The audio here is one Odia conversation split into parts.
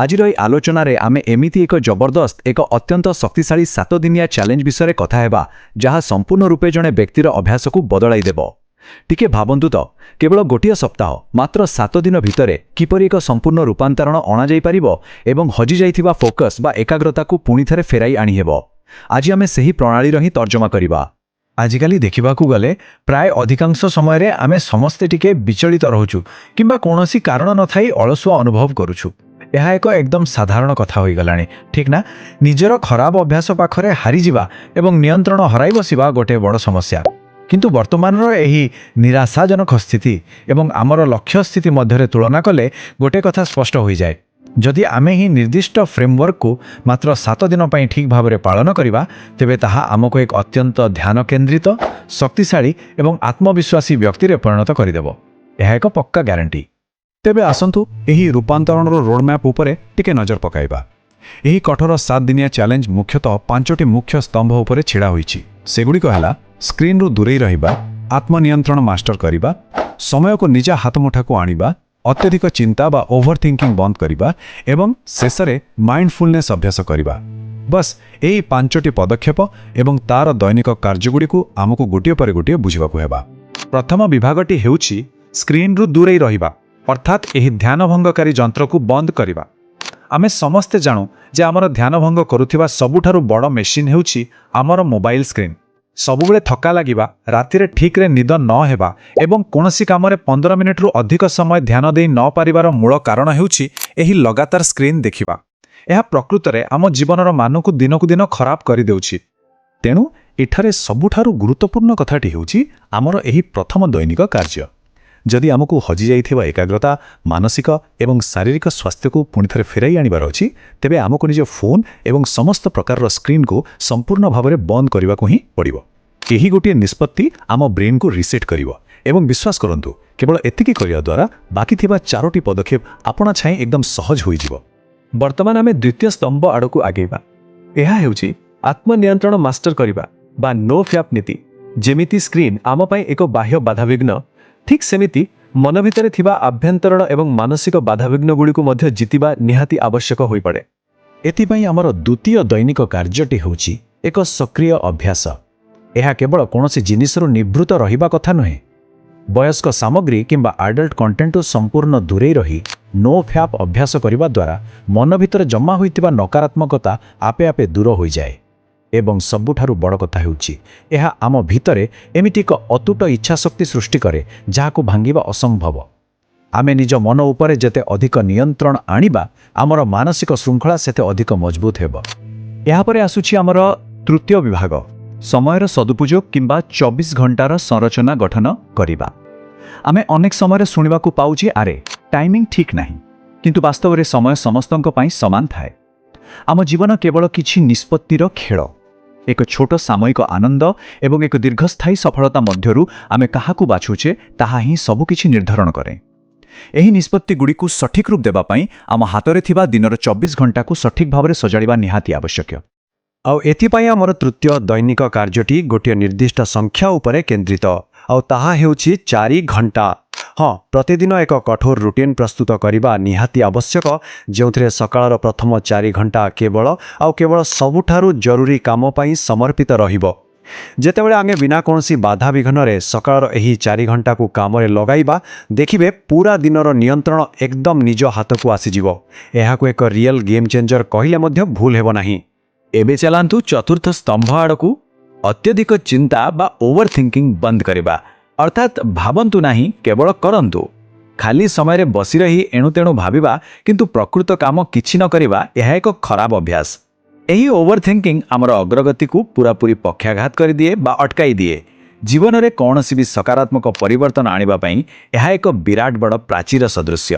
ଆଜିର ଏହି ଆଲୋଚନାରେ ଆମେ ଏମିତି ଏକ ଜବରଦସ୍ତ, ଏକ ଅତ୍ୟନ୍ତ ଶକ୍ତିଶାଳୀ 7 ଦିନିଆ ଚ୍ୟାଲେଞ୍ଜ ବିଷୟରେ କଥା ହେବା, ଯାହା ସମ୍ପୂର୍ଣ୍ଣ ରୂପେ ଜଣେ ବ୍ୟକ୍ତିର ଅଭ୍ୟାସକୁ ବଦଳାଇ ଦେବ। ଟିକେ ଭାବନ୍ତୁ ତ, କେବଳ ଗୋଟିଏ ସପ୍ତାହ, ମାତ୍ର 7 ଦିନ ଭିତରେ କିପରି ଏକ ସମ୍ପୂର୍ଣ୍ଣ ରୂପାନ୍ତରଣ ଅଣାଯାଇପାରିବ ଏବଂ ହଜିଯାଇଥିବା ଫୋକସ୍ ବା ଏକାଗ୍ରତାକୁ ପୁଣିଥରେ ଫେରାଇ ଆଣିହେବ। ଆଜି ଆମେ ସେହି ପ୍ରଣାଳୀର ହିଁ ତର୍ଜମା କରିବା। ଆଜିକାଲି ଦେଖିବାକୁ ଗଲେ ପ୍ରାୟ ଅଧିକାଂଶ ସମୟରେ ଆମେ ସମସ୍ତେ ଟିକେ ବିଚଳିତ ରହୁଛୁ କିମ୍ବା କୌଣସି କାରଣ ନଥାଇ ଅଳସୁଆ ଅନୁଭବ କରୁଛୁ। ଏହା ଏକ ଏକଦମ ସାଧାରଣ କଥା ହୋଇଗଲାଣି, ଠିକ୍ ନା? ନିଜର ଖରାପ ଅଭ୍ୟାସ ପାଖରେ ହାରିଯିବା ଏବଂ ନିୟନ୍ତ୍ରଣ ହରାଇ ବସିବା ଗୋଟିଏ ବଡ଼ ସମସ୍ୟା। କିନ୍ତୁ ବର୍ତ୍ତମାନର ଏହି ନିରାଶାଜନକ ସ୍ଥିତି ଏବଂ ଆମର ଲକ୍ଷ୍ୟ ସ୍ଥିତି ମଧ୍ୟରେ ତୁଳନା କଲେ ଗୋଟେ କଥା ସ୍ପଷ୍ଟ ହୋଇଯାଏ। ଯଦି ଆମେ ଏହି ନିର୍ଦ୍ଦିଷ୍ଟ ଫ୍ରେମୱାର୍କକୁ ମାତ୍ର 7 ଦିନ ପାଇଁ ଠିକ୍ ଭାବରେ ପାଳନ କରିବା, ତେବେ ତାହା ଆମକୁ ଏକ ଅତ୍ୟନ୍ତ ଧ୍ୟାନ କେନ୍ଦ୍ରିତ, ଶକ୍ତିଶାଳୀ ଏବଂ ଆତ୍ମବିଶ୍ୱାସୀ ବ୍ୟକ୍ତିରେ ପରିଣତ କରିଦେବ। ଏହା ଏକ ପକ୍କା ଗ୍ୟାରେଣ୍ଟି। ତେବେ ଆସନ୍ତୁ, ଏହି ରୂପାନ୍ତରଣର ରୋଡମ୍ୟାପ୍ ଉପରେ ଟିକେ ନଜର ପକାଇବା। ଏହି କଠୋର 7 ଦିନିଆ ଚ୍ୟାଲେଞ୍ଜ ମୁଖ୍ୟତଃ ପାଞ୍ଚଟି ମୁଖ୍ୟ ସ୍ତମ୍ଭ ଉପରେ ଛିଡ଼ା ହୋଇଛି। ସେଗୁଡ଼ିକ ହେଲା ସ୍କ୍ରିନ୍ରୁ ଦୂରେଇ ରହିବା, ଆତ୍ମନିୟନ୍ତ୍ରଣ ମାଷ୍ଟର କରିବା, ସମୟକୁ ନିଜ ହାତମୁଠାକୁ ଆଣିବା, ଅତ୍ୟଧିକ ଚିନ୍ତା ବା ଓଭର ଥିଙ୍କିଂ ବନ୍ଦ କରିବା ଏବଂ ଶେଷରେ ମାଇଣ୍ଡଫୁଲନେସ୍ ଅଭ୍ୟାସ କରିବା। ବସ୍, ଏହି ପାଞ୍ଚଟି ପଦକ୍ଷେପ ଏବଂ ତାର ଦୈନିକ କାର୍ଯ୍ୟଗୁଡ଼ିକୁ ଆମକୁ ଗୋଟିଏ ପରେ ଗୋଟିଏ ବୁଝିବାକୁ ହେବ। ପ୍ରଥମ ବିଭାଗଟି ହେଉଛି ସ୍କ୍ରିନ୍ରୁ ଦୂରେଇ ରହିବା, ଅର୍ଥାତ୍ ଏହି ଧ୍ୟାନଭଙ୍ଗକାରୀ ଯନ୍ତ୍ରକୁ ବନ୍ଦ କରିବା। ଆମେ ସମସ୍ତେ ଜାଣୁ ଯେ ଆମର ଧ୍ୟାନଭଙ୍ଗ କରୁଥିବା ସବୁଠାରୁ ବଡ଼ ମେସିନ୍ ହେଉଛି ଆମର ମୋବାଇଲ ସ୍କ୍ରିନ୍। ସବୁବେଳେ ଥକ୍କା ଲାଗିବା, ରାତିରେ ଠିକ୍ରେ ନିଦ ନ ହେବା ଏବଂ କୌଣସି କାମରେ 15 ମିନିଟରୁ ଅଧିକ ସମୟ ଧ୍ୟାନ ଦେଇ ନ ପାରିବାର ମୂଳ କାରଣ ହେଉଛି ଏହି ଲଗାତାର ସ୍କ୍ରିନ୍ ଦେଖିବା। ଏହା ପ୍ରକୃତରେ ଆମ ଜୀବନର ମାନକୁ ଦିନକୁ ଦିନ ଖରାପ କରିଦେଉଛି। ତେଣୁ ଏଠାରେ ସବୁଠାରୁ ଗୁରୁତ୍ୱପୂର୍ଣ୍ଣ କଥାଟି ହେଉଛି ଆମର ଏହି ପ୍ରଥମ ଦୈନିକ କାର୍ଯ୍ୟ। ଯଦି ଆମକୁ ହଜିଯାଇଥିବା ଏକାଗ୍ରତା, ମାନସିକ ଏବଂ ଶାରୀରିକ ସ୍ୱାସ୍ଥ୍ୟକୁ ପୁଣିଥରେ ଫେରାଇ ଆଣିବାର ଅଛି, ତେବେ ଆମକୁ ନିଜ ଫୋନ୍ ଏବଂ ସମସ୍ତ ପ୍ରକାରର ସ୍କ୍ରିନ୍କୁ ସମ୍ପୂର୍ଣ୍ଣ ଭାବରେ ବନ୍ଦ କରିବାକୁ ହିଁ ପଡ଼ିବ। ଏହି ଗୋଟିଏ ନିଷ୍ପତ୍ତି ଆମ ବ୍ରେନ୍କୁ ରିସେଟ୍ କରିବ ଏବଂ ବିଶ୍ୱାସ କରନ୍ତୁ, କେବଳ ଏତିକି କରିବା ଦ୍ୱାରା ବାକି ଥିବା ଚାରୋଟି ପଦକ୍ଷେପ ଆପଣା ଛାଏଁ ଏକଦମ ସହଜ ହୋଇଯିବ। ବର୍ତ୍ତମାନ ଆମେ ଦ୍ୱିତୀୟ ସ୍ତମ୍ଭ ଆଡ଼କୁ ଆଗେଇବା। ଏହା ହେଉଛି ଆତ୍ମନିୟନ୍ତ୍ରଣ ମାଷ୍ଟର କରିବା ବା ନୋ ଫ୍ୟାପ୍ ନୀତି। ଯେମିତି ସ୍କ୍ରିନ୍ ଆମ ପାଇଁ ଏକ ବାହ୍ୟ ବାଧାବିଘ୍ନ, ଠିକ୍ ସେମିତି ମନ ଭିତରେ ଥିବା ଆଭ୍ୟନ୍ତରୀଣ ଏବଂ ମାନସିକ ବାଧାବିଘ୍ନଗୁଡ଼ିକୁ ମଧ୍ୟ ଜିତିବା ନିହାତି ଆବଶ୍ୟକ ହୋଇପଡ଼େ। ଏଥିପାଇଁ ଆମର ଦ୍ୱିତୀୟ ଦୈନିକ କାର୍ଯ୍ୟଟି ହେଉଛି ଏକ ସକ୍ରିୟ ଅଭ୍ୟାସ। ଏହା କେବଳ କୌଣସି ଜିନିଷରୁ ନିବୃତ୍ତ ରହିବା କଥା ନୁହେଁ। ବୟସ୍କ ସାମଗ୍ରୀ କିମ୍ବା ଆଡଲ୍ଟ କଣ୍ଟେଣ୍ଟରୁ ସମ୍ପୂର୍ଣ୍ଣ ଦୂରେଇ ରହି ନୋ ଫ୍ୟାପ୍ ଅଭ୍ୟାସ କରିବା ଦ୍ୱାରା ମନ ଭିତରେ ଜମା ହୋଇଥିବା ନକାରାତ୍ମକତା ଆପେ ଆପେ ଦୂର ହୋଇଯାଏ। ଏବଂ ସବୁଠାରୁ ବଡ଼ କଥା ହେଉଛି, ଏହା ଆମ ଭିତରେ ଏମିତି ଏକ ଅତୁଟ ଇଚ୍ଛାଶକ୍ତି ସୃଷ୍ଟି କରେ, ଯାହାକୁ ଭାଙ୍ଗିବା ଅସମ୍ଭବ। ଆମେ ନିଜ ମନ ଉପରେ ଯେତେ ଅଧିକ ନିୟନ୍ତ୍ରଣ ଆଣିବା, ଆମର ମାନସିକ ଶୃଙ୍ଖଳା ସେତେ ଅଧିକ ମଜବୁତ ହେବ। ଏହାପରେ ଆସୁଛି ଆମର ତୃତୀୟ ବିଭାଗ, ସମୟର ସଦୁପଯୋଗ କିମ୍ବା 24 ଘଣ୍ଟାର ସଂରଚନା ଗଠନ କରିବା। ଆମେ ଅନେକ ସମୟରେ ଶୁଣିବାକୁ ପାଉଛେ, "ଆରେ, ଟାଇମିଂ ଠିକ୍ ନାହିଁ।" କିନ୍ତୁ ବାସ୍ତବରେ ସମୟ ସମସ୍ତଙ୍କ ପାଇଁ ସମାନ ଥାଏ। ଆମ ଜୀବନ କେବଳ କିଛି ନିଷ୍ପତ୍ତିର ଖେଳ। ଏକ ଛୋଟ ସାମୟିକ ଆନନ୍ଦ ଏବଂ ଏକ ଦୀର୍ଘସ୍ଥାୟୀ ସଫଳତା ମଧ୍ୟରୁ ଆମେ କାହାକୁ ବାଛୁଛେ, ତାହା ହିଁ ସବୁକିଛି ନିର୍ଦ୍ଧାରଣ କରେ। ଏହି ନିଷ୍ପତ୍ତିଗୁଡ଼ିକୁ ସଠିକ୍ ରୂପ ଦେବା ପାଇଁ ଆମ ହାତରେ ଥିବା ଦିନର 24 ଘଣ୍ଟାକୁ ସଠିକ୍ ଭାବରେ ସଜାଡ଼ିବା ନିହାତି ଆବଶ୍ୟକ। ଆଉ ଏଥିପାଇଁ ଆମର ତୃତୀୟ ଦୈନିକ କାର୍ଯ୍ୟଟି ଗୋଟିଏ ନିର୍ଦ୍ଦିଷ୍ଟ ସଂଖ୍ୟା ଉପରେ କେନ୍ଦ୍ରିତ, ଆଉ ତାହା ହେଉଛି 4 ଘଣ୍ଟା। ହଁ, ପ୍ରତିଦିନ ଏକ କଠୋର ରୁଟିନ୍ ପ୍ରସ୍ତୁତ କରିବା ନିହାତି ଆବଶ୍ୟକ, ଯେଉଁଥିରେ ସକାଳର ପ୍ରଥମ 4 ଘଣ୍ଟା କେବଳ ଆଉ କେବଳ ସବୁଠାରୁ ଜରୁରୀ କାମ ପାଇଁ ସମର୍ପିତ ରହିବ। ଯେତେବେଳେ ଆମେ ବିନା କୌଣସି ବାଧାବିଘ୍ନରେ ସକାଳର ଏହି 4 ଘଣ୍ଟାକୁ କାମରେ ଲଗାଇବା, ଦେଖିବେ ପୁରା ଦିନର ନିୟନ୍ତ୍ରଣ ଏକଦମ ନିଜ ହାତକୁ ଆସିଯିବ। ଏହାକୁ ଏକ ରିଏଲ୍ ଗେମ୍ ଚେଞ୍ଜର କହିଲେ ମଧ୍ୟ ଭୁଲ ହେବ ନାହିଁ। ଏବେ ଚାଲନ୍ତୁ ଚତୁର୍ଥ ସ୍ତମ୍ଭ ଆଡ଼କୁ, ଅତ୍ୟଧିକ ଚିନ୍ତା ବା ଓଭର ଥିଙ୍କିଂ ବନ୍ଦ କରିବା, ଅର୍ଥାତ୍ ଭାବନ୍ତୁ ନାହିଁ, କେବଳ କରନ୍ତୁ। ଖାଲି ସମୟରେ ବସି ରହି ଏଣୁତେଣୁ ଭାବିବା କିନ୍ତୁ ପ୍ରକୃତ କାମ କିଛି ନ କରିବା, ଏହା ଏକ ଖରାପ ଅଭ୍ୟାସ। ଏହି ଓଭର ଥିଙ୍କିଂ ଆମର ଅଗ୍ରଗତିକୁ ପୂରାପୂରି ପକ୍ଷାଘାତ କରିଦିଏ ବା ଅଟକାଇ ଦିଏ। ଜୀବନରେ କୌଣସି ବି ସକାରାତ୍ମକ ପରିବର୍ତ୍ତନ ଆଣିବା ପାଇଁ ଏହା ଏକ ବିରାଟ ବଡ଼ ପ୍ରାଚୀର ସଦୃଶ୍ୟ।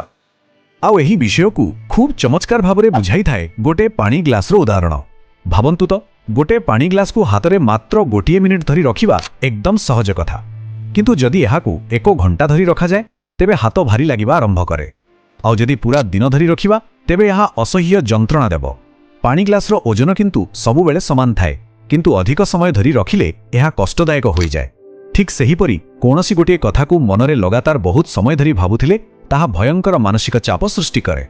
ଆଉ ଏହି ବିଷୟକୁ ଖୁବ୍ ଚମତ୍କାର ଭାବରେ ବୁଝାଇଥାଏ ଗୋଟେ ପାଣି ଗ୍ଲାସର ଉଦାହରଣ। ଭାବନ୍ତୁ ତ, ଗୋଟେ ପାଣି ଗ୍ଲାସକୁ ହାତରେ ମାତ୍ର ଗୋଟିଏ ମିନିଟ୍ ଧରି ରଖିବା ଏକଦମ ସହଜ କଥା। କିନ୍ତୁ ଯଦି ଏହାକୁ ଏକ ଘଣ୍ଟା ଧରି ରଖାଯାଏ, ତେବେ ହାତ ଭାରି ଲାଗିବା ଆରମ୍ଭ କରେ। ଆଉ ଯଦି ପୁରା ଦିନ ଧରି ରଖିବା, ତେବେ ଏହା ଅସହ୍ୟ ଯନ୍ତ୍ରଣା ଦେବ। ପାଣି ଗ୍ଲାସର ଓଜନ କିନ୍ତୁ ସବୁବେଳେ ସମାନ ଥାଏ, କିନ୍ତୁ ଅଧିକ ସମୟ ଧରି ରଖିଲେ ଏହା କଷ୍ଟଦାୟକ ହୋଇଯାଏ। ଠିକ୍ ସେହିପରି କୌଣସି ଗୋଟିଏ କଥାକୁ ମନରେ ଲଗାତାର ବହୁତ ସମୟ ଧରି ଭାବୁଥିଲେ ତାହା ଭୟଙ୍କର ମାନସିକ ଚାପ ସୃଷ୍ଟି କରେ।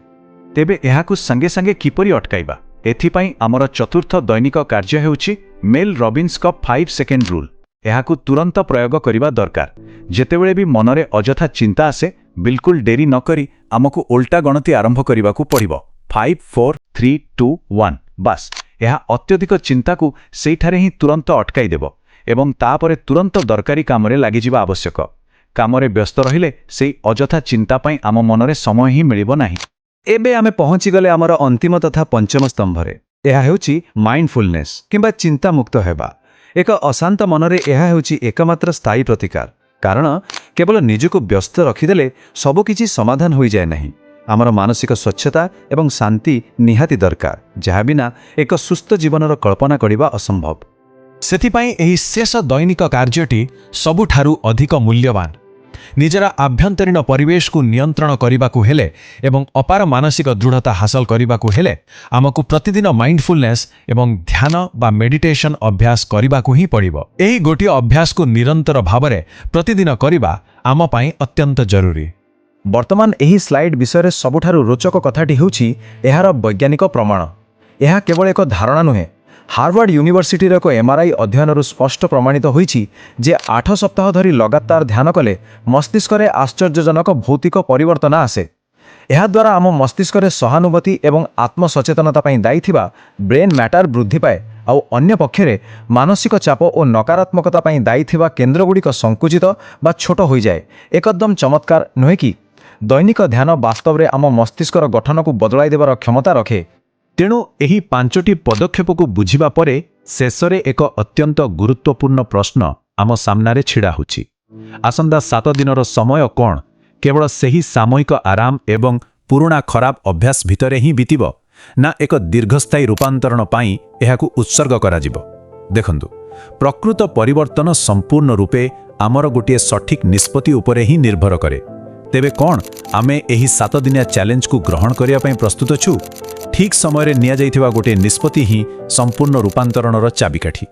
ତେବେ ଏହାକୁ ସଙ୍ଗେ ସଙ୍ଗେ କିପରି ଅଟକାଇବା? ଏଥିପାଇଁ ଆମର ଚତୁର୍ଥ ଦୈନିକ କାର୍ଯ୍ୟ ହେଉଛି ମେଲ୍ ରବିନ୍ସଙ୍କ 5 ସେକେଣ୍ଡ ରୁଲ୍। ଏହାକୁ ତୁରନ୍ତ ପ୍ରୟୋଗ କରିବା ଦରକାର। ଯେତେବେଳେ ବି ମନରେ ଅଯଥା ଚିନ୍ତା ଆସେ, ବିଲକୁଲ ଡେରି ନକରି ଆମକୁ ଓଲଟା ଗଣତି ଆରମ୍ଭ କରିବାକୁ ପଡ଼ିବ: 5, 4, 3, 2, 1। ବାସ୍, ଏହା ଅତ୍ୟଧିକ ଚିନ୍ତାକୁ ସେଇଠାରେ ହିଁ ତୁରନ୍ତ ଅଟକାଇ ଦେବ ଏବଂ ତାପରେ ତୁରନ୍ତ ଦରକାରୀ କାମରେ ଲାଗିଯିବା ଆବଶ୍ୟକ। କାମରେ ବ୍ୟସ୍ତ ରହିଲେ ସେଇ ଅଯଥା ଚିନ୍ତା ପାଇଁ ଆମ ମନରେ ସମୟ ହିଁ ମିଳିବ ନାହିଁ। ଏବେ ଆମେ ପହଞ୍ଚିଗଲେ ଆମର ଅନ୍ତିମ ତଥା ପଞ୍ଚମ ସ୍ତମ୍ଭରେ। ଏହା ହେଉଛି ମାଇଣ୍ଡଫୁଲନେସ୍ କିମ୍ବା ଚିନ୍ତାମୁକ୍ତ ହେବା। ଏକ ଅଶାନ୍ତ ମନରେ ଏହା ହେଉଛି ଏକମାତ୍ର ସ୍ଥାୟୀ ପ୍ରତିକାର, କାରଣ କେବଳ ନିଜକୁ ବ୍ୟସ୍ତ ରଖିଦେଲେ ସବୁକିଛି ସମାଧାନ ହୋଇଯାଏ ନାହିଁ। ଆମର ମାନସିକ ସ୍ୱଚ୍ଛତା ଏବଂ ଶାନ୍ତି ନିହାତି ଦରକାର, ଯାହା ବିନା ଏକ ସୁସ୍ଥ ଜୀବନର କଳ୍ପନା କରିବା ଅସମ୍ଭବ। ସେଥିପାଇଁ ଏହି ଶେଷ ଦୈନିକ କାର୍ଯ୍ୟଟି ସବୁଠାରୁ ଅଧିକ ମୂଲ୍ୟବାନ। ନିଜର ଆଭ୍ୟନ୍ତରୀଣ ପରିବେଶକୁ ନିୟନ୍ତ୍ରଣ କରିବାକୁ ହେଲେ ଏବଂ ଅପାର ମାନସିକ ଦୃଢ଼ତା ହାସଲ କରିବାକୁ ହେଲେ ଆମକୁ ପ୍ରତିଦିନ ମାଇଣ୍ଡଫୁଲନେସ୍ ଏବଂ ଧ୍ୟାନ ବା ମେଡିଟେସନ୍ ଅଭ୍ୟାସ କରିବାକୁ ହିଁ ପଡ଼ିବ। ଏହି ଗୋଟିଏ ଅଭ୍ୟାସକୁ ନିରନ୍ତର ଭାବରେ ପ୍ରତିଦିନ କରିବା ଆମ ପାଇଁ ଅତ୍ୟନ୍ତ ଜରୁରୀ। ବର୍ତ୍ତମାନ ଏହି ସ୍ଲାଇଡ୍ ବିଷୟରେ ସବୁଠାରୁ ରୋଚକ କଥାଟି ହେଉଛି ଏହାର ବୈଜ୍ଞାନିକ ପ୍ରମାଣ। ଏହା କେବଳ ଏକ ଧାରଣା ନୁହେଁ। ହାର୍ଭାର୍ଡ ୟୁନିଭର୍ସିଟିର ଏକ ଏମ୍ଆର୍ଆଇ ଅଧ୍ୟୟନରୁ ସ୍ପଷ୍ଟ ପ୍ରମାଣିତ ହୋଇଛି ଯେ 8 ସପ୍ତାହ ଧରି ଲଗାତାର ଧ୍ୟାନ କଲେ ମସ୍ତିଷ୍କରେ ଆଶ୍ଚର୍ଯ୍ୟଜନକ ଭୌତିକ ପରିବର୍ତ୍ତନ ଆସେ। ଏହାଦ୍ୱାରା ଆମ ମସ୍ତିଷ୍କରେ ସହାନୁଭୂତି ଏବଂ ଆତ୍ମସଚେତନତା ପାଇଁ ଦାୟୀ ଥିବା ବ୍ରେନ୍ ମ୍ୟାଟର ବୃଦ୍ଧି ପାଏ, ଆଉ ଅନ୍ୟ ପକ୍ଷରେ ମାନସିକ ଚାପ ଓ ନକାରାତ୍ମକତା ପାଇଁ ଦାୟୀ ଥିବା କେନ୍ଦ୍ରଗୁଡ଼ିକ ସଂକୁଚିତ ବା ଛୋଟ ହୋଇଯାଏ। ଏକଦମ ଚମତ୍କାର ନୁହେଁ କି? ଦୈନିକ ଧ୍ୟାନ ବାସ୍ତବରେ ଆମ ମସ୍ତିଷ୍କର ଗଠନକୁ ବଦଳାଇ ଦେବାର କ୍ଷମତା ରଖେ। ତେଣୁ ଏହି ପାଞ୍ଚଟି ପଦକ୍ଷେପକୁ ବୁଝିବା ପରେ ଶେଷରେ ଏକ ଅତ୍ୟନ୍ତ ଗୁରୁତ୍ୱପୂର୍ଣ୍ଣ ପ୍ରଶ୍ନ ଆମ ସାମ୍ନାରେ ଛିଡ଼ା ହେଉଛି। ଆସନ୍ତା 7 ଦିନର ସମୟ କ'ଣ କେବଳ ସେହି ସାମୟିକ ଆରାମ ଏବଂ ପୁରୁଣା ଖରାପ ଅଭ୍ୟାସ ଭିତରେ ହିଁ ବିତିବ, ନା ଏକ ଦୀର୍ଘସ୍ଥାୟୀ ରୂପାନ୍ତରଣ ପାଇଁ ଏହାକୁ ଉତ୍ସର୍ଗ କରାଯିବ? ଦେଖନ୍ତୁ, ପ୍ରକୃତ ପରିବର୍ତ୍ତନ ସମ୍ପୂର୍ଣ୍ଣ ରୂପେ ଆମର ଗୋଟିଏ ସଠିକ୍ ନିଷ୍ପତ୍ତି ଉପରେ ହିଁ ନିର୍ଭର କରେ। ତେବେ କ'ଣ ଆମେ ଏହି 7 ଦିନିଆ ଚ୍ୟାଲେଞ୍ଜକୁ ଗ୍ରହଣ କରିବା ପାଇଁ ପ୍ରସ୍ତୁତ ଅଛୁ? ଠିକ୍ ସମୟରେ ନିଆଯାଇଥିବା ଗୋଟିଏ ନିଷ୍ପତ୍ତି ହିଁ ସମ୍ପୂର୍ଣ୍ଣ ରୂପାନ୍ତରଣର ଚାବିକାଠି।